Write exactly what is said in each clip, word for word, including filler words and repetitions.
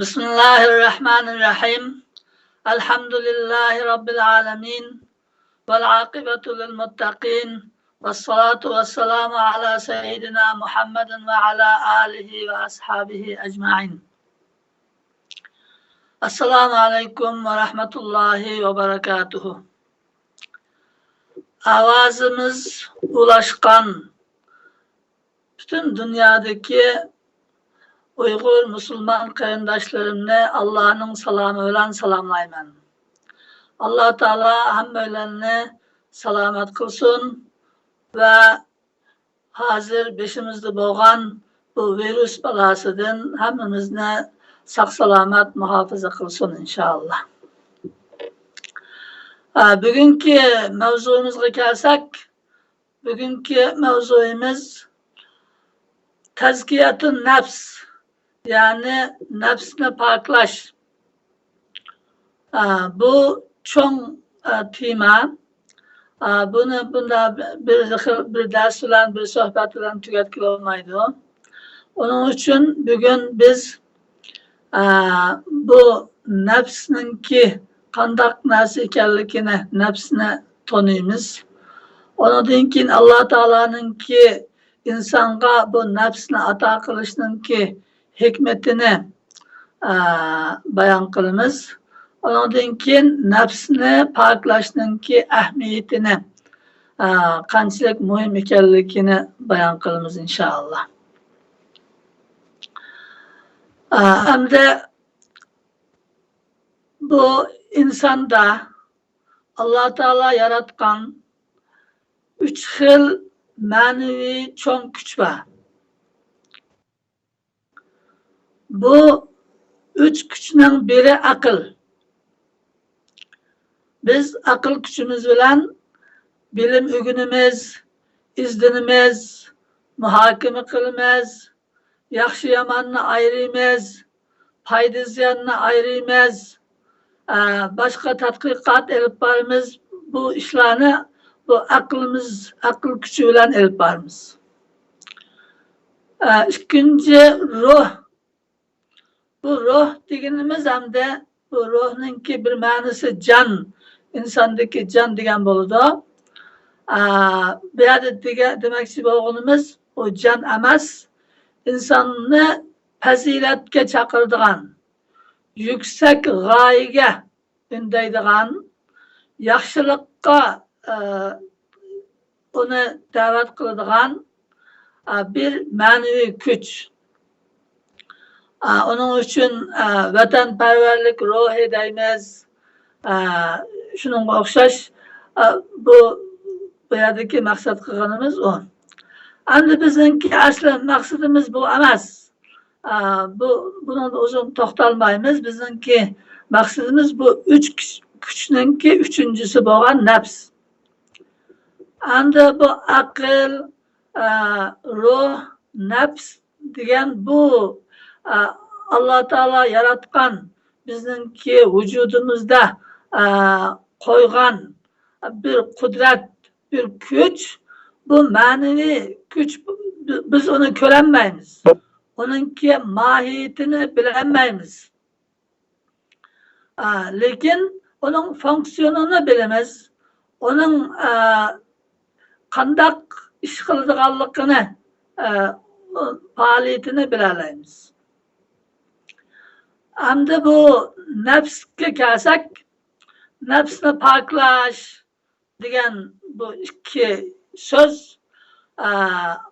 بسم الله الرحمن الرحيم. الحمد لله رب العالمين. والعاقبة للمتقين. والصلاة والسلام على سيدنا محمد وعلى آله وأصحابه أجمعين. السلام عليكم ورحمة الله وبركاته. ئاۋازىمىز ئۇلاشقان پۈتۈن دۇنيادىكى ئۇيغۇر مۇسۇلمان قېرىنداشلىرىمنى ئاللانىڭ سالامى بىلەن سالاملايمەن. ئاللا تائالا ھەممەيلەننى سالامەت قىلسۇن ۋە ھازىر بېشىمىزدا بولغان بۇ ۋىرۇس بالاسىدىن ھەممىمىزنى ساق-سالامەت مۇھاپىزە قىلسۇن، ئىنشائاللا. ئا، بۈگۈنكى مەۋزۇيىمىزغا كەلسەك، بۈگۈنكى مەۋزۇيىمىز تەزكىيەتۇن نەپس، يەنى نەپسنى پاكلاش. ئا، بۇ چوڭ، ئا، تېما. ئا، بۇنى بۇندا بىر خىل، بىر دەرس بىلەن، بىر سۆھبەت بىلەن تۈگەتكىلى بولمايدۇ. ئۇنىڭ ئۈچۈن بۈگۈن بىز، ئا، بۇ نەپسنىڭكى قانداق نەرسە ئىكەنلىكىنى، نەپسنى تونۇيمىز. ئۇنىڭدىن كېيىن ئاللا تائالانىڭكى ئىنسانغا بۇ نەپسنى ئاتا قىلىشنىڭكى ھېكمىتىنى، ئا، بايان قىلىمىز. ئۇنىڭدىن كېيىن نەپسنى پاكلاشنىڭكى ئەھمىيىتىنى، ئا، قانچىلىك مۇھىم ئىكەنلىكىنى بايان قىلىمىز، ئىنشائاللا. ئا، ئەمدى بۇ ئىنساندا ئاللا تائالا ياراتقان ئۈچ خىل مەنىۋى چوڭ كۈچ بار. بۇ ئۈچ كۈچنىڭ بىرى ئەقىل. بىز ئەقىل كۈچىمىز بىلەن بىلىم ئۆگىنىمىز، ئىزدىنىمىز، مۇھاكىمە قىلىمىز، ياخشى-ياماننى ئايرىيمىز، پايدا-زىياننى ئايرىيمىز، ئە، باشقا تەتقىقات ئېلىپ بارىمىز. بۇ ئىشلارنى بۇ ئەقلىمىز، ئەقىل كۈچى بىلەن ئېلىپ بارىمىز. ئە، ئىككىنچى، روھ. بۇ روھ دېگىنىمىز ھەمدە بۇ روھنىڭكى بىر مەنىسى جان، ئىنساندىكى جان دېگەن بولىدۇ. ئا، بۇ يەردە دېگە-، دېمەكچى بولغىنىمىز، ئۇ جان ئەمەس، ئىنساننى پەزىلەتكە چاقىرىدىغان، يۈكسەك غايىگە ئۈندەيدىغان، ياخشىلىققا، ئە، ئۇنى دەۋەت قىلىدىغان، ئە، بىر مەنىۋى كۈچ. ئە، ئۇنىڭ ئۈچۈن، ئە، ۋەتەنپەرۋەرلىك روھى دەيمىز. ئە، شۇنىڭغا ئوخشاش، ئە، بۇ، بۇ يەردىكى مەقسەت قىلغىنىمىز ئۇ. ئەمدى بىزنىڭكى ئەسلى مەقسىتىمىز بۇ ئەمەس. ئا، بۇ، بۇنىڭدا ئۇزۇن توختالمايمىز. بىزنىڭكى مەقسىتىمىز بۇ ئۈچ كۈچ-، كۈچنىڭكى ئۈچىنچىسى بولغان نەپس. ئەمدى بۇ ئەقىل، ئا، روھ، نەپس دېگەن بۇ، ئا، ئاللا تائالا ياراتقان بىزنىڭكى ۋۇجۇدىمىزدا، ئا، قويغان بىر قۇدرەت، بىر كۈچ، بۇ مەنىۋى كۈچ، بىز ئۇنى كۆرەلمەيمىز. ئۇنىڭكى ماھىيىتىنى بىلەلمەيمىز. ئا، لېكىن ئۇنىڭ فۇنكسىيونىنى بىلىمىز. ئۇنىڭ، ئا، قانداق ئىش قىلىدىغانلىقىنى، ئا، پائالىيىتىنى بىلەلەيمىز. ئەمدى بۇ نەپسكە كەلسەك، نەپسنى پاكلاش، دېگەن بۇ ئىككى سۆز، ئە،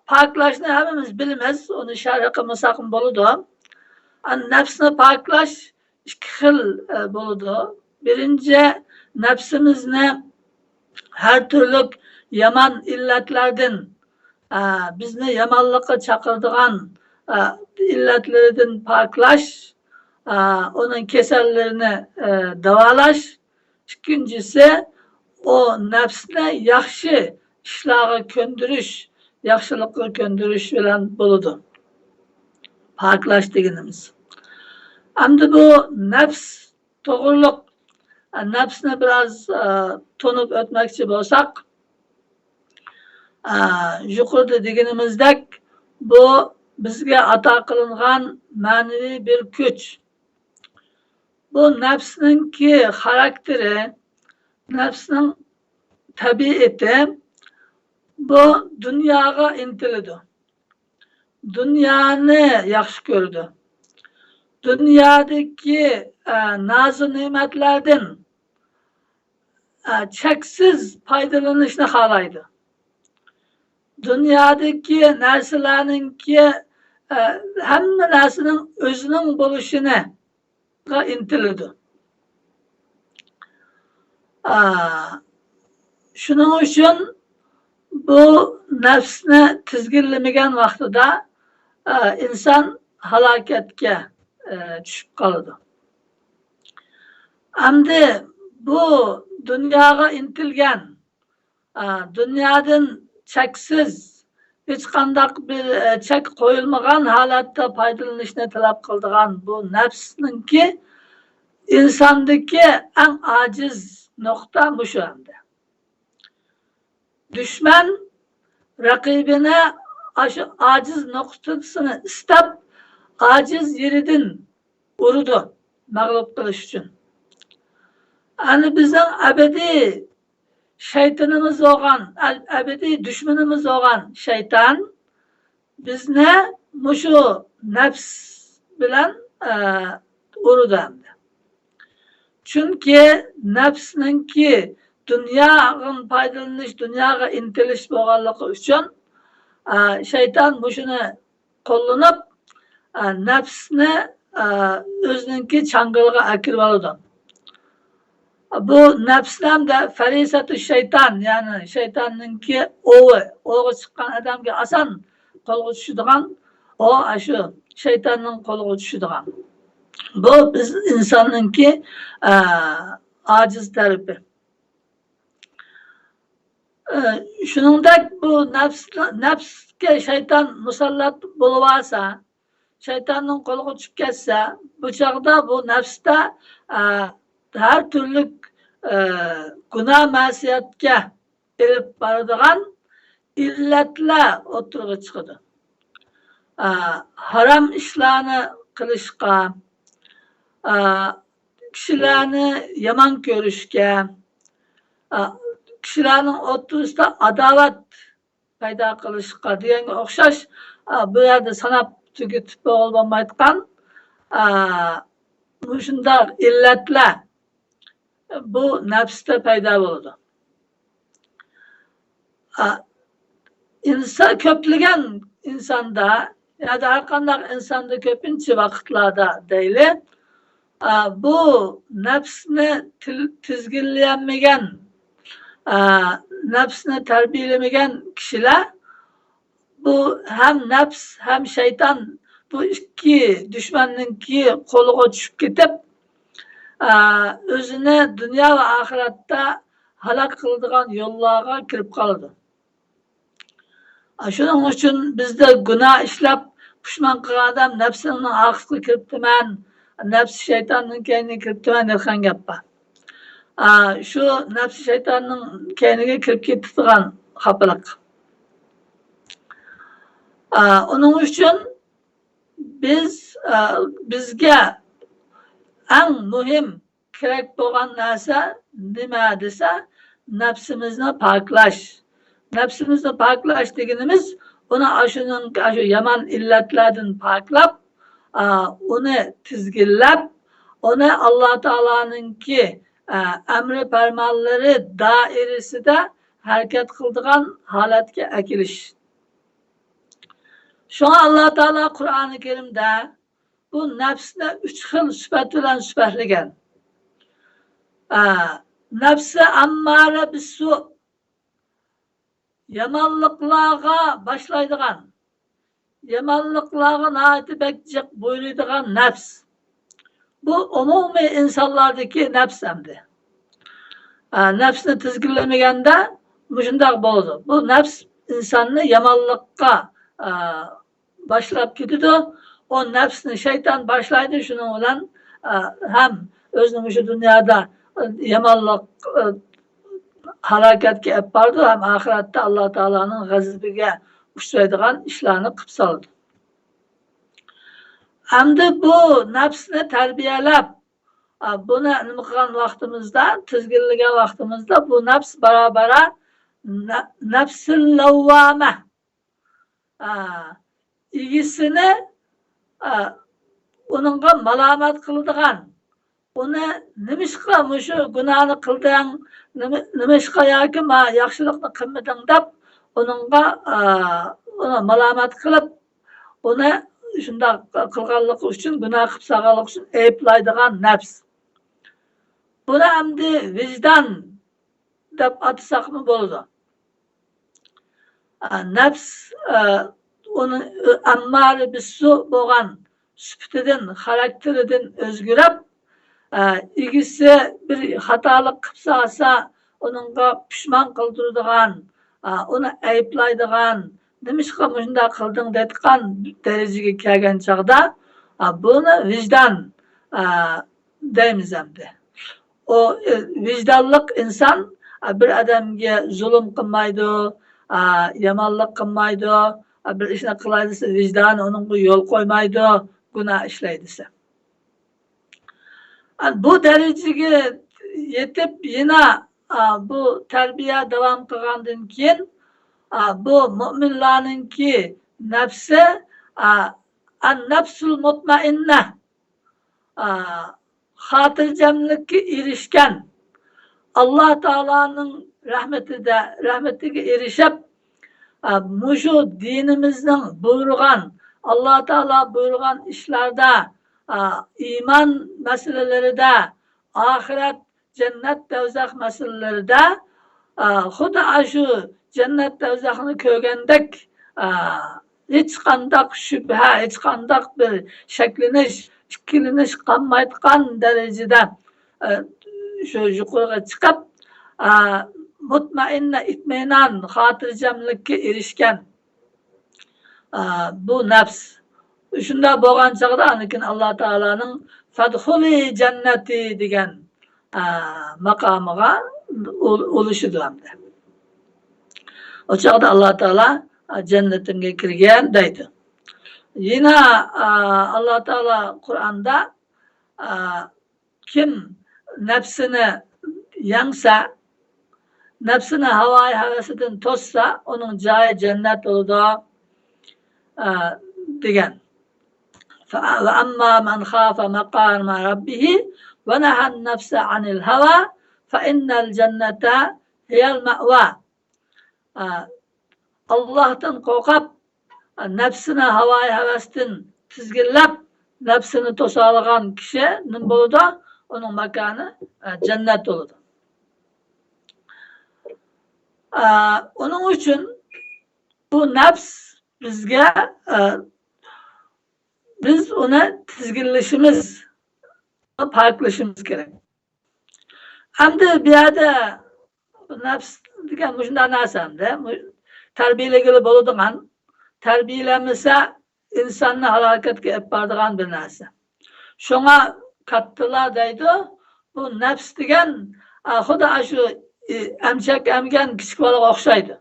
پاكلاشنى ھەممىمىز بىلىمىز، ئۇنى شەرھ قىلمىساقمۇ بولىدۇ. ئە، نەپسنى پاكلاش ئىككى خىل، ئە، بولىدۇ. بىرىنچى، نەپسىمىزنى ھەر تۈرلۈك يامان ئىللەتلەردىن، ئە، بىزنى يامانلىققا چاقىرىدىغان، ئە، ئىللەتلىرىدىن پاكلاش، ئە، ئۇنىڭ كېسەللىرىنى، ئە، داۋالاش. ئىككىنچىسى، ئۇ نەپسنى ياخشى ئىشلارغا كۆندۈرۈش، ياخشىلىققا كۆندۈرۈش بىلەن بولىدۇ. پاكلاش دېگىنىمىز. ئەمدى بۇ نەپس توغرۇلۇق، نەپسنى بىراز، ئە، تونۇپ ئۆتمەكچى بولساق، ئە، يۇقىرىدا دېگىنىمىزدەك، بۇ بىزگە ئاتا قىلىنغان مەنىۋى بىر كۈچ. بۇ نەپسنىڭكى خاراكتېرى، نەپسنىڭ تەبىئىتى، بۇ دۇنياغا ئىنتىلىدۇ. دۇنيانى ياخشى كۆرىدۇ. دۇنيادىكى، ئە، نازۇ نېمەتلەردىن، ئە، چەكسىز پايدىلىنىشنى خالايدۇ. دۇنيادىكى نەرسىلەرنىڭكى، ئە، ھەممە نەرسىنىڭ ئۆزىنىڭ بولۇشىنى ئىنتىلىدۇ. ئا، شۇنىڭ ئۈچۈن بۇ نەپسنى تىزگىنلىمىگەن ۋاقتىدا، ئا، ئىنسان ھالاكەتكە، ئە، چۈشۈپ قالىدۇ. ئەمدى بۇ دۇنياغا ئىنتىلگەن، ئا، دۇنيادىن چەكسىز، ھېچقانداق بىر، ئە، چەك قويۇلمىغان ھالەتتە پايدىلىنىشنى تەلەپ قىلىدىغان بۇ نەپسنىڭكى ئىنساندىكى ئەڭ ئاجىز نۇقتا مۇشۇ ئەمدى. دۈشمەن رەقىبىنى ئاشۇ ئاجىز نۇقتىسىنى ئىستەپ، ئاجىز يېرىدىن ئۇرىدۇ، مەغلۇپ قىلىش ئۈچۈن. ئەنە بىزنىڭ ئەبەدىي شەيتىنىمىز بولغان، ئەل-، ئەبەدىي دۈشمىنىمىز بولغان شەيتان بىزنى مۇشۇ نەپس بىلەن، ئە، ئۇرىدۇ ئەمدى. چۈنكى نەپسنىڭكى دۇنيادىن پايدىلىنىش، دۇنياغا ئىنتىلىش بولغانلىقى ئۈچۈن، ئە، شەيتان مۇشۇنى قوللىنىپ، ئە، نەپسنى، ئە، ئۆزىنىڭكى چاڭگىلىغا ئەكىرىۋالىدۇ. بۇ نەپسنى ھەمدە فەرىسەتۇ شەيتان، يەنى شەيتاننىڭكى ئوۋى، ئوۋغا چىققان ئادەمگە ئاسان قولغا چۈشىدىغان ئوۋ، ئاشۇ شەيتاننىڭ قولىغا چۈشىدىغان. بۇ بىز ئىنساننىڭكى، ئە، ئاجىز تەرىپى. ئە، شۇنىڭدەك بۇ نەپس، نەپسكە شەيتان مۇسەللەت بولۇۋالسا، شەيتاننىڭ قولىغا چۈشۈپ كەتسە، بۇ چاغدا بۇ نەپستە، ئە، ھەر تۈرلۈك، ئە، گۇناھ مەسىيەتكە ئېلىپ بارىدىغان ئىللەتلەر ئوتتۇرىغا چىقىدۇ. ئە، ھارام ئىشلارنى قىلىشقا، ئە، كىشىلەرنى يامان كۆرۈشكە، ئە، كىشىلەرنىڭ ئوتتۇرىسىدا ئاداۋەت پەيدا قىلىشقا دېگەنگە ئوخشاش، ئا، بۇ يەردە ساناپ تۈگىتىپ بولغىلى بولمايدىغان، ئا، مۇشۇنداق ئىللەتلەر بۇ نەپستە پەيدا بولىدۇ. ئا، ئىنسا-، كۆپلىگەن ئىنساندا يا ھەر قانداق ئىنساندا كۆپىنچە ۋاقىتلاردا دەيلى، ئا، بۇ نەپسنى تىل-، تىزگىنلىيەلمىگەن، ئا، نەپسنى تەربىيەلىمىگەن كىشىلەر بۇ ھەم نەپس، ھەم شەيتان بۇ ئىككى دۈشمەننىڭكى قولىغا چۈشۈپ كېتىپ، ئا، ئۆزىنى دۇنيا ۋە ئاخىرەتتە ھالاك قىلىدىغان يوللارغا كىرىپ قالىدۇ. شۇنىڭ ئۈچۈن بىزدە گۇناھ ئىشلەپ پۇشمان قىلغان ئادەم نەپسىمنىڭ ئارقىسىغا كىرىپتىمەن، نەپسى شەيتاننىڭ كەينىگە كىرىپتىمەن دەيدىغان گەپ بار. ئا، شۇ نەپسى شەيتاننىڭ كەينىگە كىرىپ كېتىدىغان خاپىلىق. ئا، ئۇنىڭ ئۈچۈن بىز، ئا، بىزگە ئەڭ مۇھىم كېرەك بولغان نەرسە نېمە دېسە، نەپسىمىزنى پاكلاش. نەپسىمىزنى پاكلاش دېگىنىمىز، ئۇنى ئاشۇنىڭ، ئاشۇ يامان ئىللەتلەردىن پاكلاپ، ئا، ئۇنى تىزگىنلەپ، ئۇنى ئاللا تائالانىڭكى، ئا، ئەمرى پەرمانلىرى دائىرىسىدە ھەرىكەت قىلىدىغان ھالەتكە ئەكېلىش. شۇڭا ئاللا تائالا قۇرئانى كەرىمدە بۇ نەپسنى ئۈچ خىل سۈپەت بىلەن سۈپەتلىگەن. ئا، نەپسى ئەممارە بىسسۇ، يامانلىقلارغا باشلايدىغان، يامانلىقلارغا ناھايىتى بەك جىق بۇيرۇيدىغان نەپس. بۇ ئومۇمىي ئىنسانلاردىكى نەپس ئەمدى. ئا، نەپسنى تىزگىنلىمىگەندە مۇشۇنداق بولىدۇ. بۇ نەپس ئىنساننى يامانلىققا، ئا، باشلاپ كېتىدۇ. ئۇ نەپسنى شەيتان باشلايدۇ، شۇنىڭ بىلەن، ئە، ھەم ئۆزىنى مۇشۇ دۇنيادا، ئە، يامانلىق، ئە، ھالاكەتكە ئەپ بارىدۇ، ھەم ئاخىرەتتە ئاللا تائالانىڭ غەزىپىگە ئۇچرايدىغان ئىشلارنى قىلىپ سالىدۇ. ئەمدى بۇ نەپسنى تەربىيەلەپ، ئا، بۇنى نېمە قىلغان ۋاقتىمىزدا، تىزگىنلىگەن ۋاقتىمىزدا بۇ نەپس بارا-بارا نە-، نەپسىل لەۋۋامە، ئا، ئىگىسىنى، ئا، ئۇنىڭغا مالامەت قىلىدىغان، ئۇنى نېمىشقا مۇشۇ گۇناھنى قىلدىڭ، نېمە-، نېمىشقا ياكى ما ياخشىلىقنى قىلمىدىڭ دەپ ئۇنىڭغا، ئا، ئۇنى مالامەت قىلىپ، ئۇنى شۇنداق قىلغانلىقى ئۈچۈن، گۇناھ قىلىپ سالغانلىقى ئۈچۈن ئەيىبلەيدىغان نەپس. بۇنى ئەمدى ۋىجدان دەپ ئاتىساقمۇ بولىدۇ. ئە، نەپس، ئە، ئۇنى، ئە، ئەممارە بىسسۇ بولغان سۈپىتىدىن، خاراكتېرىدىن ئۆزگىرىپ، ئە، ئىگىسى بىر خاتالىق قىلىپ سالسا، ئۇنىڭغا پۇشمان قىلدۇرىدىغان، ئە، ئۇنى ئەيىبلەيدىغان، نېمىشقا مۇشۇنداق قىلدىڭ دەيدىغان دەرىجىگە كەلگەن چاغدا، ئە، بۇنى ۋىجدان، ئە، دەيمىز ئەمدى. ئۇ، ئى، ۋىجدانلىق ئىنسان، ئا، بىر ئادەمگە زۇلۇم قىلمايدۇ، ئا، يامانلىق قىلمايدۇ، ئا، بىر ئىشنى قىلاي دېسە، ۋىجدانى ئۇنىڭغا يول قويمايدۇ، گۇناھ ئىشلەي دېسە. ئا، بۇ دەرىجىگە يېتىپ، يەنە، ئا، بۇ تەربىيە داۋام قىلغاندىن كېيىن، ئا، بۇ مۇئمىنلارنىڭكى نەپسى، ئا، ئەن نەپسۇل مۇتمەئىننە، ئا، خاتىرجەملىككە ئېرىشكەن، ئاللا تائالانىڭ رەھمىتىدە، رەھمىتىگە ئېرىشىپ، ئا، مۇشۇ دىنىمىزنىڭ بۇيرۇغان، ئاللا تائالا بۇيرۇغان ئىشلاردا، ئا، ئىمان مەسىلىلىرىدە، ئاخىرەت، جەننەت، دوزاخ مەسىلىلىرىدە، ئا، خۇددى ئاشۇ جەننەت، دوزاخنى كۆرگەندەك، ئا، ھېچقانداق شۈبھە، ھېچقانداق بىر شەكلىنىش، ئىككىلىنىش قالمايدىغان دەرىجىدە، ئە، شۇ يۇقىرىغا چىقىپ، ئە، مۇتمەئىننە، ئىتمىنان، خاتىرجەملىككە ئېرىشكەن، ئە، بۇ نەپس. شۇنداق بولغان چاغدا، ئاندىن كېيىن ئاللا تائالانىڭ «فەدخۇلى جەننەتى» دېگەن، ئە، ماقامىغا ئۇ-، ئۇلىشىدۇ ئەمدى. ئۇ چاغدا ئاللا تائالا، ئە، «جەننىتىمگە كىرگىن» دەيدۇ. يەنە، ئە، ئاللا تائالا قۇرئاندا، ئە، كىم نەپسىنى يەڭسە، نەپسىنى ھاۋايى ھەۋىسىدىن توسسا، ئۇنىڭ جايى جەننەت بولىدۇ، ئە، دېگەن. فە-، «وەئەمما مەن خافە مەقامە رەببىھى ۋەنەھەن نەفسە ئەنىل ھەۋا فەئىننەل جەننەتە ھىيەل مەئۋا.» ئە، ئاللاھتىن قورقۇپ، نەپسىنى ھاۋايى ھەۋەستىن تىزگىنلەپ، نەپسىنى توسالىغان كىشى نېمە بولىدۇ؟ ئۇنىڭ ماكانى، ئە، جەننەت بولىدۇ. ئە، ئۇنىڭ ئۈچۈن بۇ نەپس بىزگە، ئە، بىز ئۇنى تىزگىنلىشىمىز، پاكلىشىمىز كېرەك. ئەمدى بۇ يەردە نەپس دېگەن مۇشۇنداق نەرسە ئەمدى. مۇ-، تەربىيەلىگىلى بولىدىغان، تەربىيەلەنمىسە ئىنساننى ھالاكەتكە ئېلىپ بارىدىغان بىر نەرسە. شۇڭا كاتتىلار دەيدۇ، بۇ نەپس دېگەن، ئا، خۇددى ئاشۇ، ئى، ئەمچەك ئەمگەن كىچىك بالىغا ئوخشايدۇ.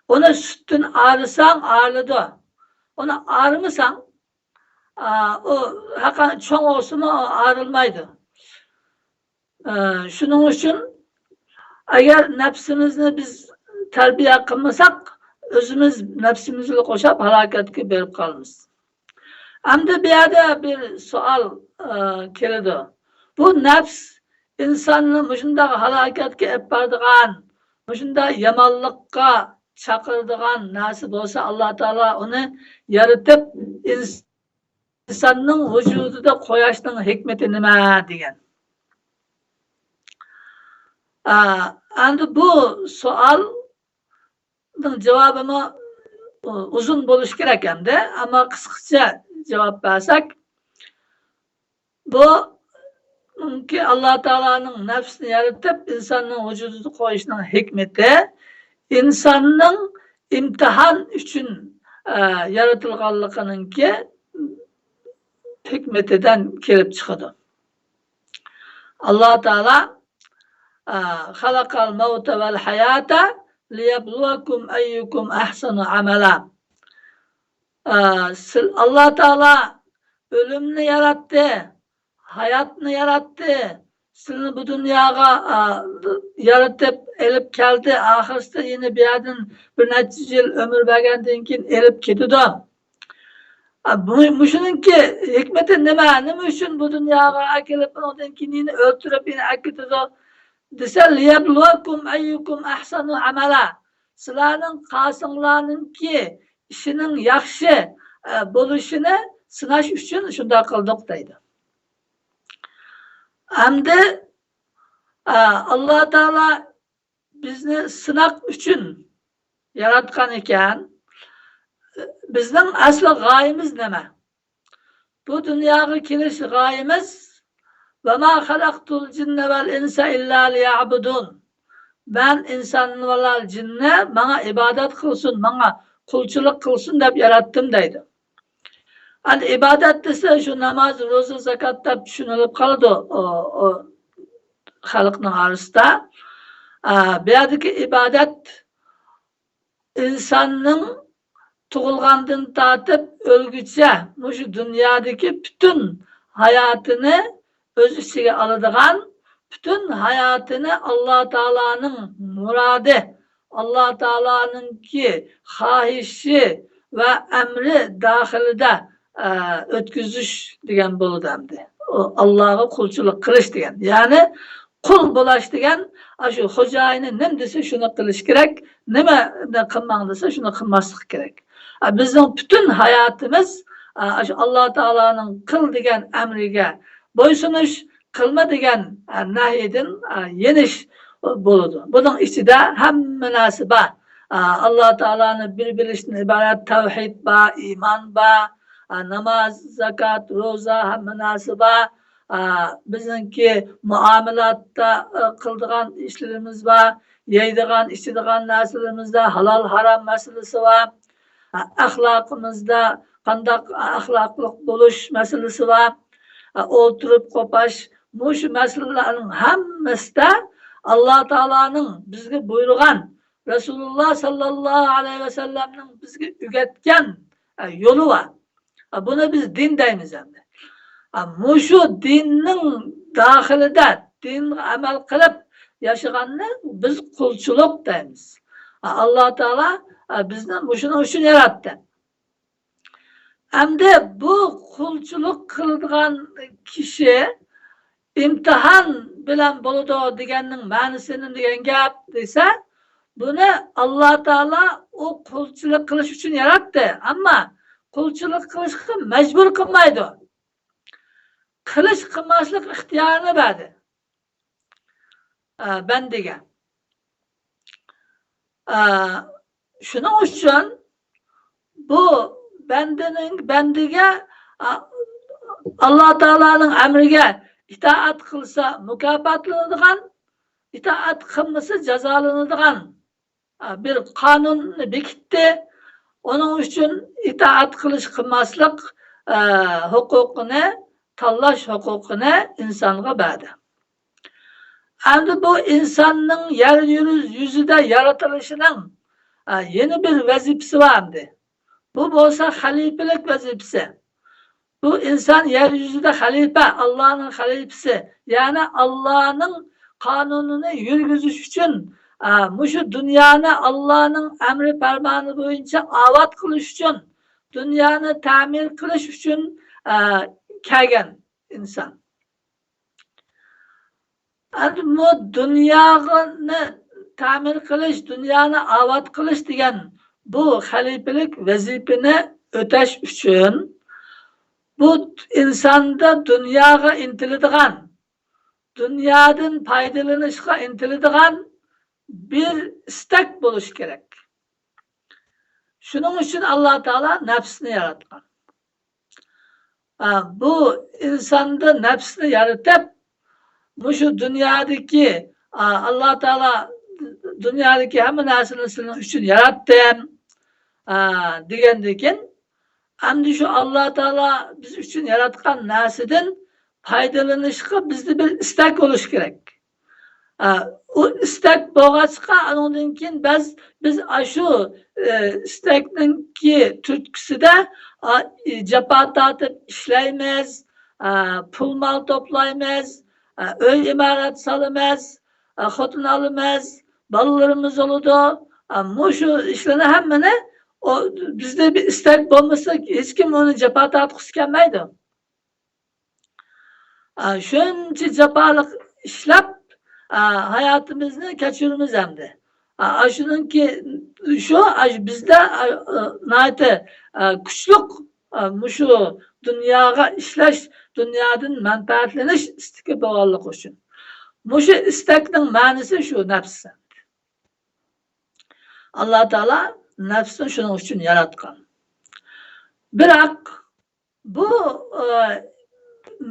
ئۇنى سۈتتىن ئايرىساڭ ئايرىلىدۇ. ئۇنى ئايرىمىساڭ، ئا، ئۇ ھەققانى چوڭ بولسىمۇ ئايرىلمايدۇ. ئە، شۇنىڭ ئۈچۈن ئەگەر نەپسىمىزنى بىز تەربىيە قىلمىساق، ئۆزىمىز نەپسىمىز بىلەن قوشاپ ھالاكەتكە بېرىپ قالىمىز. ئەمدى بۇ يەردە بىر سوئال، ئە، كېلىدۇ. بۇ نەپس ئىنساننى مۇشۇنداق ھالاكەتكە ئېلىپ بارىدىغان، مۇشۇنداق يامانلىققا چاقىرىدىغان نەرسە بولسا، ئاللا تائالا ئۇنى يارىتىپ، ئىنساننىڭ ۋۇجۇدىدا قويۇشنىڭ ھېكمىتى نېمە؟ دېگەن. ئا، ئەمدى بۇ سوئالنىڭ جاۋابىمۇ ئۇزۇن بولۇشى كېرەك ئەمدى، ئەمما قىسقىچە جاۋاب بەرسەك، بۇ، چۈنكى ئاللا تائالانىڭ نەپسىنى يارىتىپ، ئىنساننىڭ ۋۇجۇدىدا قويۇشنىڭ ھېكمىتى ئىنساننىڭ ئىمتىھان ئۈچۈن، ئە، يارىتىلغانلىقىنىڭكى ھېكمىتىدىن كېلىپ چىقىدۇ. ئاللا تائالا، ئە، «خەلەقەل مەۋتە ۋەل ھەياتە لىيەبلۇۋەكۇم ئەييۇكۇم ئەھسەنۇ ئەمەلا.» ئە، سىل-، ئاللا تائالا ئۆلۈمنى ياراتتى، ھاياتنى ياراتتى. سىلىنى بۇ دۇنياغا، ئا، يارىتىپ ئېلىپ كەلدى. ئاخىرسىدا يەنە بۇ يەردىن بىر نەچچە يىل ئۆمۈر بەرگەندىن كېيىن ئېلىپ كېتىدۇ. ئا، بۇ، مۇشۇنىڭكى ھېكمىتى نېمە؟ نېمە ئۈچۈن بۇ دۇنياغا ئەكېلىپ، ئۇنىڭدىن كېيىن يەنە ئۆلتۈرۈپ، يەنە ئەكېتىدۇ دېسە، لىيەبلۇۋەكۇم ئەييۇكۇم ئەھسەنۇ ئەمەلا. سىلەرنىڭ قايسىڭلارنىڭكى ئىشىنىڭ ياخشى، ئە، بولۇشىنى سىناش ئۈچۈن شۇنداق قىلدۇق دەيدۇ. ئەمدى، ئە، ئاللا تائالا بىزنى سىناق ئۈچۈن ياراتقان ئىكەن. بىزنىڭ ئەسلى غايىمىز نېمە؟ بۇ دۇنياغا كېلىش غايىمىز، «ۋەما خەلەقتۇل جىننە ۋەل ئىنسە ئىللا لىيەبۇدۇن.» مەن ئىنسان بىلەن جىننى ماڭا ئىبادەت قىلسۇن، ماڭا قۇلچىلىق قىلسۇن دەپ ياراتتىم دەيدۇ. ئەمدى ئىبادەت دېسە، شۇ ناماز، روزا، زاكات دەپ چۈشىنىلىپ قالىدۇ، ئۇ، ئۇ خەلقنىڭ ئارىسىدا. ئا، بۇ يەردىكى ئىبادەت ئىنساننىڭ تۇغۇلغاندىن تارتىپ ئۆلگۈچە مۇشۇ دۇنيادىكى پۈتۈن ھاياتىنى ئۆز ئىچىگە ئالىدىغان، پۈتۈن ھاياتىنى ئاللا تائالانىڭ مۇرادى، ئاللا تائالانىڭكى خاھىشى ۋە ئەمرى داخىلىدا، ئە، ئۆتكۈزۈش دېگەن بولىدۇ ئەمدى. ئۇ ئاللاغا قۇلچىلىق قىلىش دېگەن. يەنى قۇل بولاش دېگەن، ئاشۇ خوجايىنى نېمە دېسە، شۇنى قىلىش كېرەك، نېمىنى قىلماڭ دېسە، شۇنى قىلماسلىق كېرەك. ئە، بىزنىڭ پۈتۈن ھاياتىمىز، ئە، ئاشۇ ئاللا تائالانىڭ قىل دېگەن ئەمرىگە بويسۇنۇش، قىلما دېگەن، ئە، نەھيىدىن، ئە، يېنىش بولىدۇ. بۇنىڭ ئىچىدە ھەممە نەرسە بار. ئە، ئاللا تائالانى بىر بىلىشتىن ئىبارەت تەۋھىد بار، ئىمان بار، ئە، ناماز، زاكات، روزا، ھەممە نەرسە بار. ئە، بىزنىڭكى مۇئامىلاتتا، ئە، قىلىدىغان ئىشلىرىمىز بار، يەيدىغان، ئىچىدىغان نەرسىلىرىمىزدە ھالال، ھارام مەسىلىسى بار. ئە، ئەخلاقىمىزدا قانداق ئەخلاقلىق بولۇش مەسىلىسى بار. ئە، ئولتۇرۇپ قوپاش، مۇشۇ مەسىلىلەرنىڭ ھەممىسىدە ئاللا تائالانىڭ بىزگە بۇيرۇغان، رەسۇلۇللا ساللاللاھۇ ئەلەيھى ۋەسەللەمنىڭ بىزگە ئۆگەتكەن، ئە، يولى بار. ئە، بۇنى بىز دىن دەيمىز ئەمدى. ئە، مۇشۇ دىننىڭ داخىلىدا دىنغا ئەمەل قىلىپ ياشىغاننى بىز قۇلچىلىق دەيمىز. ئە، ئاللا تائالا، ئە، بىزنى مۇشۇنىڭ ئۈچۈن ياراتتى. ئەمدى بۇ قۇلچىلىق قىلىدىغان كىشى ئىمتىھان بىلەن بولىدۇ دېگەننىڭ مەنىسى نېمە دېگەن گەپ دېسە، بۇنى ئاللا تائالا ئۇ قۇلچىلىق قىلىش ئۈچۈن ياراتتى. ئەمما قۇلچىلىق قىلىشقا مەجبۇر قىلمايدۇ. قىلىش قىلماسلىق ئىختىيارىنى بەردى، ئە، بەندىگە. ئە، شۇنىڭ ئۈچۈن بۇ بەندىنىڭ، بەندىگە، ئە، ئاللا تائالانىڭ ئەمرىگە ئىتائەت قىلسا مۇكاپاتلىنىدىغان، ئىتائەت قىلمىسا جازالىنىدىغان، ئە، بىر قانۇننى بېكىتتى. ئۇنىڭ ئۈچۈن ئىتائەت قىلىش قىلماسلىق، ئە، ھوقۇقىنى، تاللاش ھوقۇقىنى ئىنسانغا بەردى. ئەمدى بۇ ئىنساننىڭ يەر يۈزىدە يارىتىلىشىنىڭ، ئە، يەنە بىر ۋەزىپىسى بار ئەمدى. بۇ بولسا خەلىپىلىك ۋەزىپىسى. بۇ ئىنسان يەر يۈزىدە خەلىپە، ئاللانىڭ خەلىپىسى. يەنى ئاللانىڭ قانۇنىنى يۈرگۈزۈش ئۈچۈن، ئە، مۇشۇ دۇنيانى ئاللانىڭ ئەمرى پەرمانى بويىچە ئاۋات قىلىش ئۈچۈن، دۇنيانى تەمىر قىلىش ئۈچۈن، ئە، كەلگەن ئىنسان. ئەمدى بۇ دۇنيانى تەمىر قىلىش، دۇنيانى ئاۋات قىلىش دېگەن بۇ خەلىپىلىك ۋەزىپىنى ئۆتەش ئۈچۈن، بۇ ئىنساندا دۇنياغا ئىنتىلىدىغان، دۇنيادىن پايدىلىنىشقا ئىنتىلىدىغان بىر ئىستەك بولۇشى كېرەك. شۇنىڭ ئۈچۈن ئاللا تائالا نەپسنى ياراتقان. ئا، بۇ ئىنساندا نەپسنى يارىتىپ، مۇشۇ دۇنيادىكى، ئا، ئاللا تائالا دۇنيادىكى ھەممە نەرسىنى سىلىنىڭ ئۈچۈن ياراتتىم، ئا، دېگەندىن كېيىن، ئەمدى شۇ ئاللا تائالا بىز ئۈچۈن ياراتقان نەرسىدىن پايدىلىنىشقا بىزدە بىر ئىستەك بولۇشى كېرەك. ئە، ئۇ ئىستەك بولغاچقا، ئۇنىڭدىن كېيىن بىز، بىز ئاشۇ، ئە، ئىستەكنىڭكى تۈرتكىسىدە، ئا، جاپا تارتىپ ئىشلەيمىز، ئە، پۇل مال توپلايمىز، ئە، ئۆي ئىمارەت سالىمىز، ئە، خوتۇن ئالىمىز، بالىلىرىمىز بولىدۇ. ئە، مۇشۇ ئىشلارنى ھەممىنى ئۇ، بىزدە بىر ئىستەك بولمىسا، ھېچكىم ئۇنى جاپا تارتقۇسى كەلمەيدۇ. ئە، شۇنچە جاپالىق ئىشلەپ، ئە، ھاياتىمىزنى كەچۈرىمىز ئەمدى. ئە، ئاشۇنىڭكى، شۇ، ئە، بىزدە، ئە، ئە، ناھايىتى، ئە، كۈچلۈك، ئە، مۇشۇ دۇنياغا ئىشلەش، دۇنيادىن مەنپەئەتلىنىش ئىستىكى بولغانلىقى ئۈچۈن. مۇشۇ ئىستەكنىڭ مەنىسى شۇ نەپس. ئاللا تائالا نەپسنى شۇنىڭ ئۈچۈن ياراتقان. بىراق، بۇ، ئە،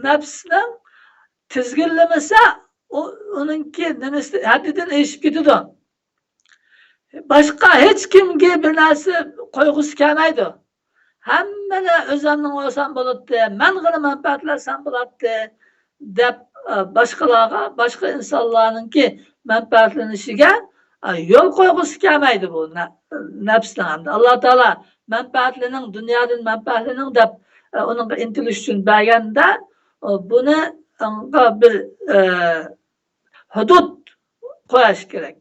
نەپسنىڭ تىزگىنلىمىسە، ئۇ، ئۇنىڭكى نېمىسى ھەددىدىن ئېشىپ كېتىدۇ. باشقا ھېچ كىمگە بىر نەرسە قويغۇسى كەلمەيدۇ. ھەممىنى ئۆزۈمنىڭ ئالسام بولاتتى، مەنغىلا مەنپەئەتلەنسەم بولاتتى، دەپ، ئە، باشقىلارغا، باشقا ئىنسانلارنىڭكى مەنپەئەتلىنىشىگە، ئە، يول قويغۇسى كەلمەيدۇ بۇ نە-، نەپسنىڭ. ئەمدى ئاللا تائالا مەنپەئەتلىنىڭ، دۇنيادىن مەنپەئەتلىنىڭ دەپ، ئە، ئۇنىڭغا ئىنتىلىش ئۈچۈن بەرگەندە، ئە، بۇنى، ئۇنىڭغا بىر، ئە، ھۇدۇد قويۇش كېرەك.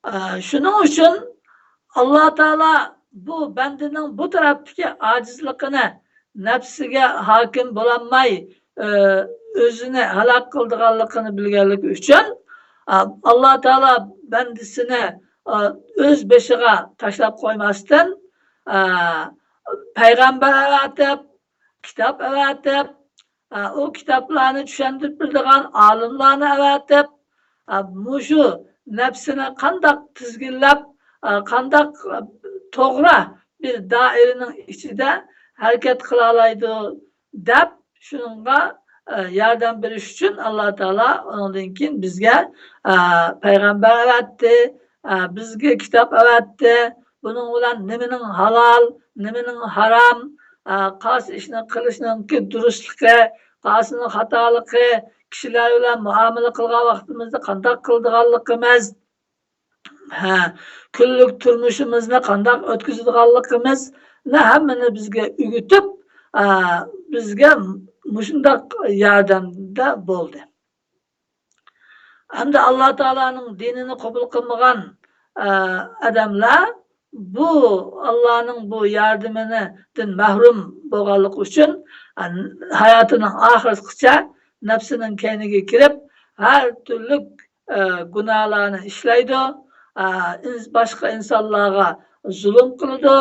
ئە، شۇنىڭ ئۈچۈن ئاللا تائالا بۇ بەندىنىڭ بۇ تەرەپتىكى ئاجىزلىقىنى، نەپسىگە ھاكىم بولالماي، ئە، ئۆزىنى ھالاك قىلىدىغانلىقىنى بىلگەنلىكى ئۈچۈن، ئە، ئاللا تائالا بەندىسىنى، ئە، ئۆز بېشىغا تاشلاپ قويماستىن، ئە، پەيغەمبەر ئەۋەتىپ، كىتاب ئەۋەتىپ، ئە، ئۇ كىتابلارنى چۈشەندۈرۈپ بېرىدىغان ئالىملارنى ئەۋەتىپ، ئە، مۇشۇ نەپسىنى قانداق تىزگىنلەپ، ئە، قانداق، ئە، توغرا بىر دائىرىنىڭ ئىچىدە ھەرىكەت قىلالايدۇ دەپ، شۇنىڭغا، ئە، ياردەم بېرىش ئۈچۈن ئاللا تائالا ئۇنىڭدىن كېيىن بىزگە، ئە، پەيغەمبەر ئەۋەتتى، ئە، بىزگە كىتاب ئەۋەتتى. بۇنىڭ بىلەن نېمىنىڭ ھالال، نېمىنىڭ ھارام، ئە، قايسى ئىشنى قىلىشنىڭكى دۇرۇسلۇقى، قايسىنىڭ خاتالىقى، كىشىلەر بىلەن مۇئامىلە قىلغان ۋاقتىمىزدا قانداق قىلىدىغانلىقىمىز، ھە، كۈنلۈك تۇرمۇشىمىزنى قانداق ئۆتكۈزىدىغانلىقىمىزنى ھەممىنى بىزگە ئۆگىتىپ، ئە، بىزگە مۇشۇنداق ياردەمدە بولدى. ھەمدە ئاللا تائالانىڭ دىنىنى قوبۇل قىلمىغان، ئە، ئادەملەر بۇ ئاللانىڭ بۇ ياردىمىدىن مەھرۇم بولغانلىقى ئۈچۈن، ئە، ھاياتىنىڭ ئاخىرىغىچە نەپسىنىڭ كەينىگە كىرىپ، ھەر تۈرلۈك، ئە، گۇناھلارنى ئىشلەيدۇ، ئە، ئىنس-، باشقا ئىنسانلارغا زۇلۇم قىلىدۇ.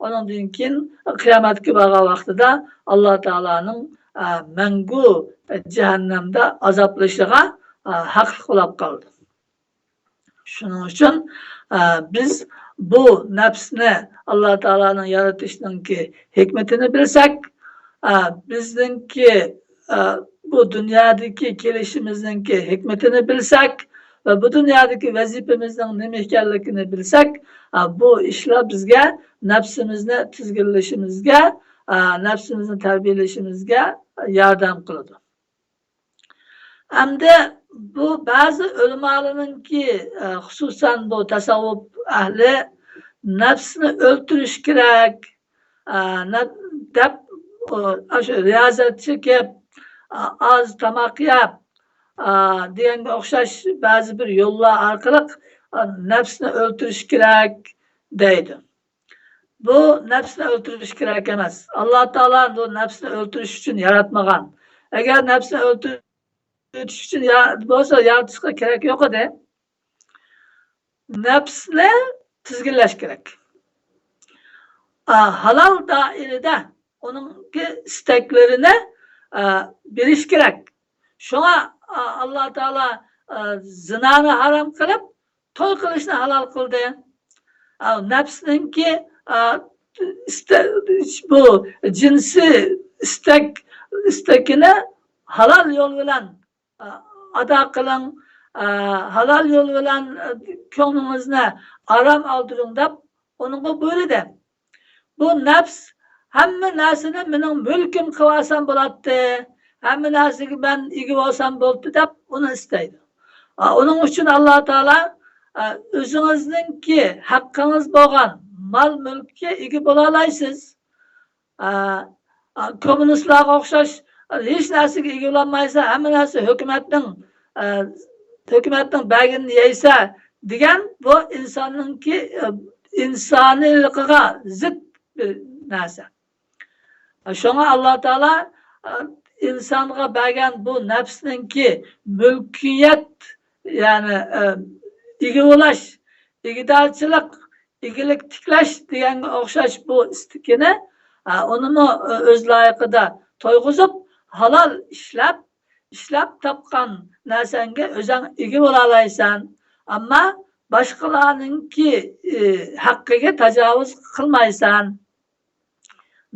ئۇنىڭدىن كېيىن قىيامەتكە بارغان ۋاقتىدا ئاللا تائالانىڭ، ئە، مەڭگۈ جەھەننەمدە ئازابلىشىغا، ئە، ھەقلىق بولاپ قالىدۇ. شۇنىڭ ئۈچۈن، ئە، بىز بۇ نەپسنى ئاللا تائالانىڭ يارىتىشىنىڭكى ھېكمىتىنى بىلسەك، ئە، بىزنىڭكى، ئە، بۇ دۇنيادىكى كېلىشىمىزنىڭكى ھېكمىتىنى بىلسەك ۋە بۇ دۇنيادىكى ۋەزىپىمىزنىڭ نېمە ئىكەنلىكىنى بىلسەك، ئە، بۇ ئىشلار بىزگە نەپسىمىزنى تىزگىنلىشىمىزگە، ئە، نەپسىمىزنى تەربىيەلىشىمىزگە ياردەم قىلىدۇ. ئەمدى بۇ بەزى ئۆلىمالارنىڭكى، ئە، خۇسۇسەن بۇ تەسەۋۋۇپ ئەھلى نەپسنى ئۆلتۈرۈش كېرەك، ئە، نە-، دەپ، ئۇ، ئاشۇ رىيازەت چېكىپ، ئە، ئاز تاماق يەپ، ئە، دېگەنگە ئوخشاش بەزى بىر يوللار ئارقىلىق، ئە، نەپسنى ئۆلتۈرۈش كېرەك دەيدۇ. بۇ نەپسنى ئۆلتۈرۈش كېرەك ئەمەس. ئاللا تائالا بۇ نەپسنى ئۆلتۈرۈش ئۈچۈن ياراتمىغان. ئەگەر نەپسنى ئۆلتۈرۈش ئۈچۈن يا-، بولسا يارىتىشقا كېرەك يوق ئىدى. نەپسنى تىزگىنلەش كېرەك. ئا، ھالال دائىرىدە ئۇنىڭكى ئىستەكلىرىنى، ئا، بېرىش كېرەك. شۇڭا، ئا، ئاللا تائالا، ئا، زىنانى ھارام قىلىپ، توي قىلىشنى ھالال قىلدى. ئا، نەپسنىڭكى، ئا، ئىستە-، بۇ جىنسىي ئىستەك، ئىستىكىنى ھالال يول بىلەن، ئا، ئادا قىلىڭ، ئا، ھالال يول بىلەن، ئا، كۆڭلىڭىزنى ئارام ئالدۇرۇڭ دەپ ئۇنىڭغا بۇيرۇدى. بۇ نەپس ھەممە نەرسىنى مېنىڭ مۈلكۈم قىلىۋالسام بولاتتى، ھەممە نەرسىگە مەن ئىگە بولسام بولدى دەپ ئۇنى ئىستەيدۇ. ئا، ئۇنىڭ ئۈچۈن ئاللا تائالا، ئا، ئۆزىڭىزنىڭكى ھەققىڭىز بولغان مال مۈلككە ئىگە بولالايسىز. ئا، ئا، كوممۇنىستلارغا ئوخشاش، ئا، ھېچ نەرسىگە ئىگە بولالمايسەن، ھەممە نەرسە ھۆكۈمەتنىڭ، ئا، ھۆكۈمەتنىڭ بەرگىنىنى يەيسەن دېگەن بۇ ئىنساننىڭكى، ئا، ئىنسانىيلىقىغا زىت بىر نەرسە. شۇڭا ئاللا تائالا، ئا، ئىنسانغا بەرگەن بۇ نەپسنىڭكى مۈلكىيەت، يەنى، ئا، ئىگە بولاش، ئىگىدارچىلىق، ئىگىلىك تىكلەش دېگەنگە ئوخشاش بۇ ئىستىكىنى، ئا، ئۇنىمۇ، ئا، ئۆز لايىقىدا تويغۇزۇپ، ھالال ئىشلەپ، ئىشلەپ تاپقان نەرسەڭگە ئۆزەڭ ئىگە بولالايسەن. ئەمما باشقىلارنىڭكى، ئى، ھەققىگە تاجاۋۇز قىلمايسەن،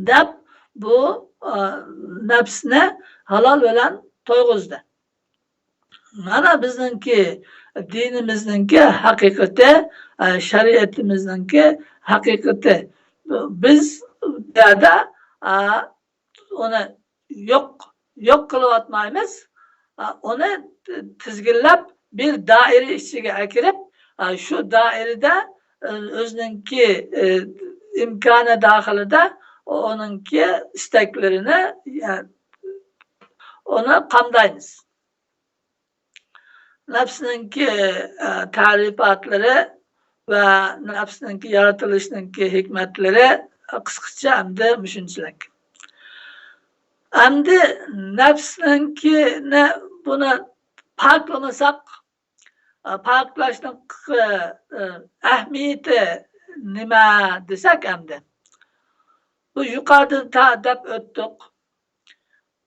دەپ بۇ، ئا، نەپسنى ھالال بىلەن تويغۇزدى. مانا بىزنىڭكى دىنىمىزنىڭكى ھەقىقىتى، ئا، شەرىئىتىمىزنىڭكى ھەقىقىتى. بىز بۇ يەردە، ئا، ئۇنى يوق، يوق قىلىۋاتمايمىز. ئا، ئۇنى تىزگىنلەپ، بىر دائىرە ئىچىگە ئەكىرىپ، ئا، شۇ دائىرىدە، ئۆ-، ئۆزىنىڭكى، ئى، ئىمكانى داخىلىدا ئۇنىڭكى ئىستەكلىرىنى، يا، ئۇنى قامدايمىز. نەپسنىڭكى، ئە، تەرىپاتلىرى ۋە نەپسنىڭكى يارىتىلىشنىڭكى ھېكمەتلىرى قىسقىچە ئەمدى مۇشۇنچىلىك. ئەمدى نەپسنىڭكىنى، بۇنى پاكلىمىساق، ئە، پاكلاشنىڭ، ئە، ئەھمىيىتى نېمە دېسەك ئەمدى، بۇ يۇقىرىدا تا دەپ ئۆتتۇق.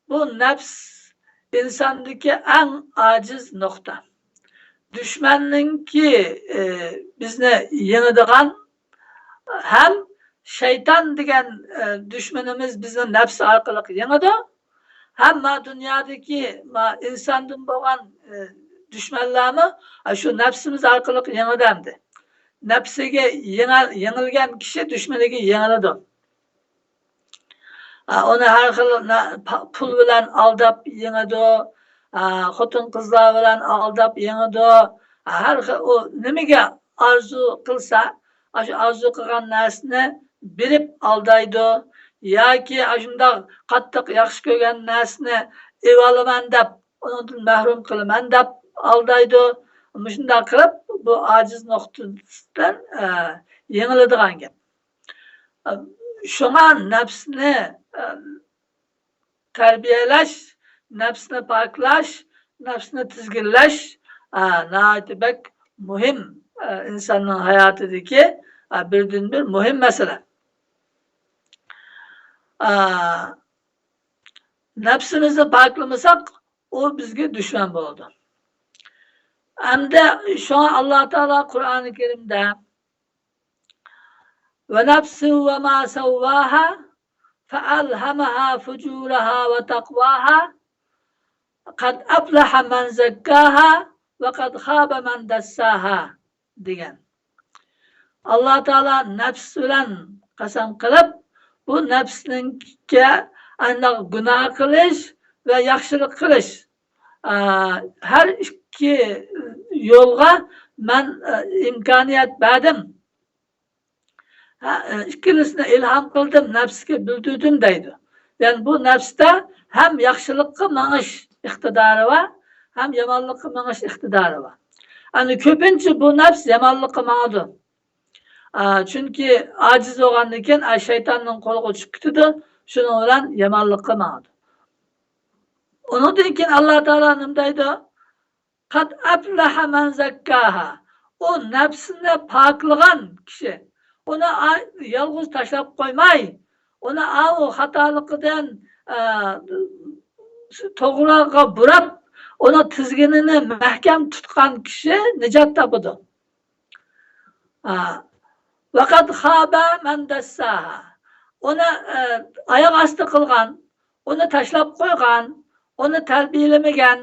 بۇ نەپس ئىنساندىكى ئەڭ ئاجىز نۇقتا. دۈشمەننىڭكى، ئى، بىزنى يېڭىدىغان ھەم شەيتان دېگەن، ئى، دۈشمىنىمىز بىزنى نەپس ئارقىلىق يېڭىدۇ. ھەم ما دۇنيادىكى ما ئىنساندىن بولغان، ئى، دۈشمەنلەرمۇ، ئا، شۇ نەپسىمىز ئارقىلىق يېڭىدۇ ئەمدى. نەپسىگە يېڭە-، يېڭىلگەن كىشى دۈشمىنىگە يېڭىلىدۇ. ئا، ئۇنى ھەر خىل نا-، پا-، پۇل بىلەن ئالداپ يېڭىدۇ، ئا، خوتۇن-قىزلار بىلەن ئالداپ يېڭىدۇ. ئا، ھەر خىل ئۇ نېمىگە ئارزۇ قىلسا، ئاشۇ ئارزۇ قىلغان نەرسىنى بېرىپ ئالدايدۇ. ياكى ئاشۇنداق قاتتىق ياخشى كۆرگەن نەرسىنى ئېۋالىمەن دەپ، ئۇنىڭدىن مەھرۇم قىلىمەن دەپ ئالدايدۇ. مۇشۇنداق قىلىپ، بۇ ئاجىز نۇقتىدىن، ئە، يېڭىلىدىغان گەپ. شۇڭا نەپسنى، ئە، تەربىيەلەش، نەپسنى پاكلاش، نەپسنى تىزگىنلەش، ئە، ناھايىتى بەك مۇھىم، ئە، ئىنساننىڭ ھاياتىدىكى، ئە، بىردىنبىر مۇھىم مەسىلە. ئە، نەپسىمىزنى پاكلىمىساق، ئۇ بىزگە دۈشمەن بولىدۇ. ئەمدى شۇڭا ئاللا تائالا قۇرئانى كەرىمدە، ونفس وما سواها فألهمها فجورها وتقواها قد أفلح من زكاها وقد خاب من دساها دېگەن. ئاللا تائالا نەپس بىلەن قەسەم قىلىپ، بۇ نەپسنىڭكىگە ئانداق گۇناھ قىلىش ۋە ياخشىلىق قىلىش، ئا، ھەر ئىككى يولغا مەن، ئا، ئىمكانىيەت بەردىم. ھە، ئىككىلىسىنى ئىلھام قىلدىم، نەپسكە بىلدۈردۈم دەيدۇ. يەنى بۇ نەپستە ھەم ياخشىلىققا مېڭىش ئىقتىدارى بار، ھەم يامانلىققا مېڭىش ئىقتىدارى بار. ئەنە كۆپىنچە بۇ نەپس يامانلىققا ماڭىدۇ. ئا، چۈنكى ئاجىز بولغاندىن كېيىن، ئا، شەيتاننىڭ قولىغا چۈشۈپ كېتىدۇ، شۇنىڭ بىلەن يامانلىققا ماڭىدۇ. ئۇنىڭدىن كېيىن ئاللا تائالا نېمە دەيدۇ؟ قەد ئەفلەھە مەن زەككاھا. ئۇ نەپسىنى پاكلىغان كىشى، ئۇنى ئا-، يالغۇز تاشلاپ قويماي، ئۇنى ئاۋۇ خاتالىقىدىن، ئە، توغرىغا بۇراپ، ئۇنىڭ تىزگىنىنى مەھكەم تۇتقان كىشى نىجات تاپىدۇ. ئا، ۋەقەد خابە مەن دەسساھا. ئۇنى، ئە، ئاياق ئاستى قىلغان، ئۇنى تاشلاپ قويغان، ئۇنى تەربىيەلىمىگەن،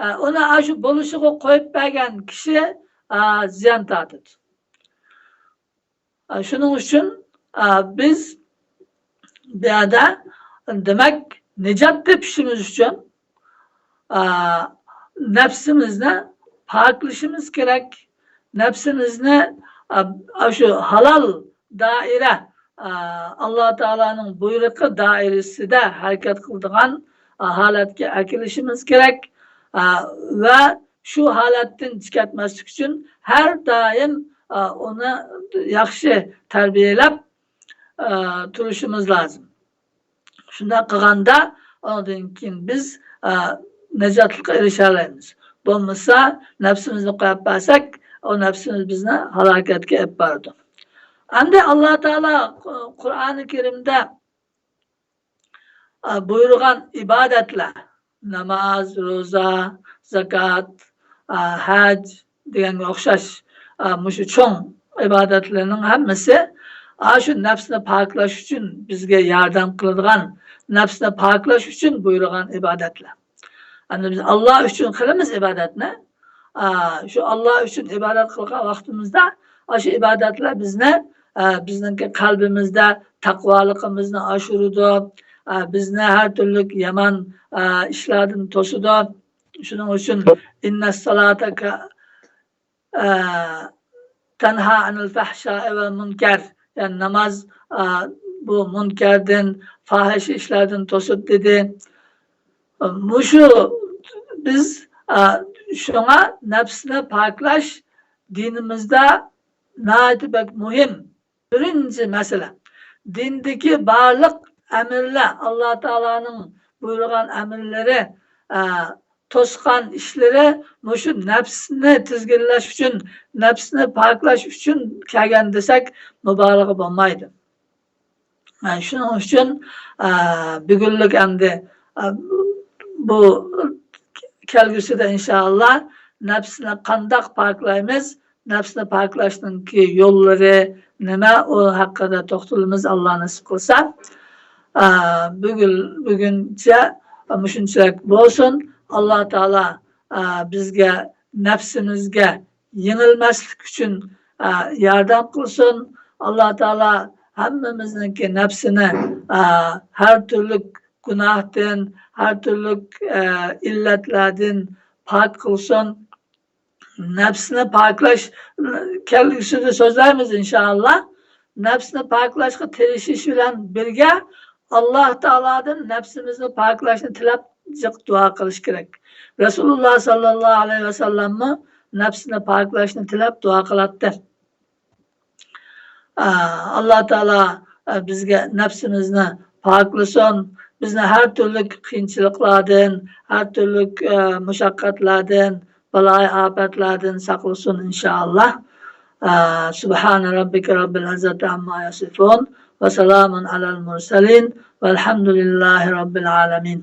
ئە، ئۇنى ئاشۇ بولۇشىغا قويۇپ بەرگەن كىشى، ئە، زىيان تارتىدۇ. ئە، شۇنىڭ ئۈچۈن، ئە، بىز بۇ يەردە، دېمەك، نىجات تېپىشىمىز ئۈچۈن، ئا، نەپسىمىزنى پاكلىشىمىز كېرەك. نەپسىمىزنى، ئا، ئاشۇ ھالال دائىرە، ئا، ئاللا تائالانىڭ بۇيرۇقى دائىرىسىدە ھەرىكەت قىلىدىغان، ئا، ھالەتكە ئەكېلىشىمىز كېرەك. ئا، ۋە شۇ ھالەتتىن چىقىۋەتمەسلىك ئۈچۈن ھەر دائىم، ئا، ئۇنى ياخشى تەربىيەلەپ، ئا، تۇرۇشىمىز لازىم. شۇنداق قىلغاندا، ئاندىن كېيىن بىز، ئا، نىجاتلىققا ئېرىشەلەيمىز. بولمىسا، نەپسىمىزنى قويۇپ بەرسەك، ئۇ نەپسىمىز بىزنى ھالاكەتكە ئېلىپ بارىدۇ. ئەمدى ئاللا تائالا قۇرئانى كەرىمدە، ئا، بۇيرۇغان ئىبادەتلەر، ناماز، روزا، زاكات، ئا، ھەج دېگەنگە ئوخشاش، ئا، مۇشۇ چوڭ ئىبادەتلەرنىڭ ھەممىسى، ئا، شۇ نەپسنى پاكلاش ئۈچۈن بىزگە ياردەم قىلىدىغان، نەپسنى پاكلاش ئۈچۈن بۇيرۇغان ئىبادەتلەر. ئەمدى بىز ئاللا ئۈچۈن قىلىمىز ئىبادەتنى. ئا، شۇ ئاللا ئۈچۈن ئىبادەت قىلغان ۋاقتىمىزدا، ئاشۇ ئىبادەتلەر بىزنى، ئا، بىزنىڭكى قەلبىمىزدە تەقۋالىقىمىزنى ئاشۇرىدۇ، ئا، بىزنى ھەر تۈرلۈك يامان، ئا، ئىشلاردىن توسىدۇ. شۇنىڭ ئۈچۈن، ئىننەس سالاتا كا-، ئە، تەنھا ئەنىل فەھشائى ۋەل مۇنكەر. يەنى ناماز، ئە، بۇ مۇنكەردىن، پاھىشە ئىشلاردىن توسۇپ دېدى. مۇشۇ بىز، ئە، شۇڭا نەپسنى پاكلاش دىنىمىزدا ناھايىتى بەك مۇھىم. بىرىنچى مەسىلە، دىندىكى بارلىق ئەمىرلەر، ئاللا تائالانىڭ بۇيرۇغان ئەمىرلىرى، ئە، توسقان ئىشلىرى مۇشۇ نەپسنى تىزگىنلەش ئۈچۈن، نەپسنى پاكلاش ئۈچۈن كەلگەن دېسەك، مۇبالىغە بولمايدۇ. ئە، شۇنىڭ ئۈچۈن، ئە، بۈگۈنلۈك ئەمدى، ئە، بۇ كەلگۈسىدە ئىنشائاللا نەپسنى قانداق پاكلايمىز، نەپسنى پاكلاشنىڭكى يوللىرى نېمە، ئۇ ھەققىدە توختىلىمىز، ئاللا نېسىپ قىلسا. ئا، بۈگۈن، بۈگۈنچە مۇشۇنچىلىك بولسۇن. ئاللا تائالا، ئا، بىزگە، نەپسىمىزگە يېڭىلمەسلىك ئۈچۈن، ئا، ياردەم قىلسۇن. ئاللا تائالا ھەممىمىزنىڭكى نەپسىنى، ئا، ھەر تۈرلۈك گۇناھتىن، ھەر تۈرلۈك، ئا، ئىللەتلەردىن پاك قىلسۇن. نەپسنى پاكلاش كەلگۈسىدە سۆزلەيمىز، ئىنشائاللا. نەپسنى پاكلاشقا تىرىشىش بىلەن بىرگە، ئاللا تائالادىن نەپسىمىزنى پاكلاشنى تىلەپ جىق دۇئا قىلىش كېرەك. رەسۇلۇللا ساللاللاھۇ ئەلەيھى ۋەسەللەممۇ نەپسىنى پاكلاشنى تىلەپ دۇئا قىلاتتى. ئا، ئاللا تائالا، ئا، بىزگە نەپسىمىزنى پاكلىسۇن، بىزنى ھەر تۈرلۈك قىيىنچىلىقلاردىن، ھەر تۈرلۈك، ئا، مۇشەققەتلەردىن، بالايىئاپەتلەردىن ساقلىسۇن، ئىنشائاللا. ئا، سۇبھانە رەببىكە رەببىل ئىززەتى ئەمما يەسىفۇن، ۋە سالامۇن ئەلەل مۇرسەلىن، ۋەلھەمدۇلىللاھى رەببىل ئالەمىن.